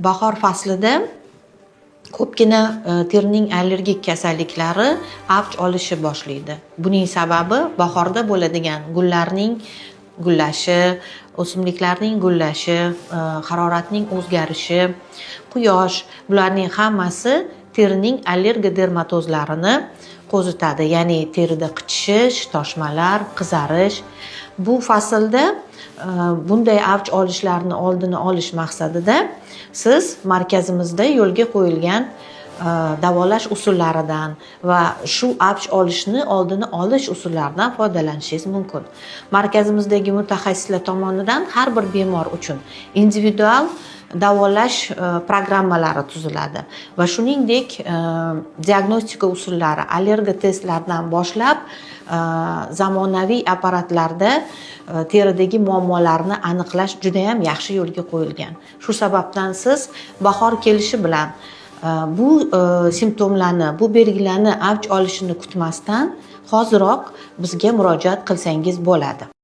Bahor faslida ko'pgina terining allergik kasalliklari avj olishni boshlaydi. Buning sababi bahorda bo'ladigan gullarning gullashi, o'simliklarning gullashi, haroratning o'zgarishi, quyosh, bularning hammasi terining allergodermatozlarini qo'zitadi. Ya'ni terida qichishish, toshmalar, qizarish. Bu faslda bunday avj olishlarni oldini olish maqsadida siz markazimizda yo'lga qo'yilgan davolash usullaridan va shu avj olishni oldini olish usullaridan foydalanishingiz mumkin. Markazimizdagi mutaxassislar tomonidan har bir bemor uchun individual davolash programmalari tuziladi va shuningdek diagnostika usullari, allergo testlardan boshlab zamonaviy apparatlarda teridagi muammolarni aniqlash judayam yaxshi yo'lga qo'yilgan. Shu sababdan siz bahor kelishi bilan bu simptomlarni, bu belgilarni avj olishini kutmasdan, hoziroq bizga murojaat qilsangiz bo'ladi.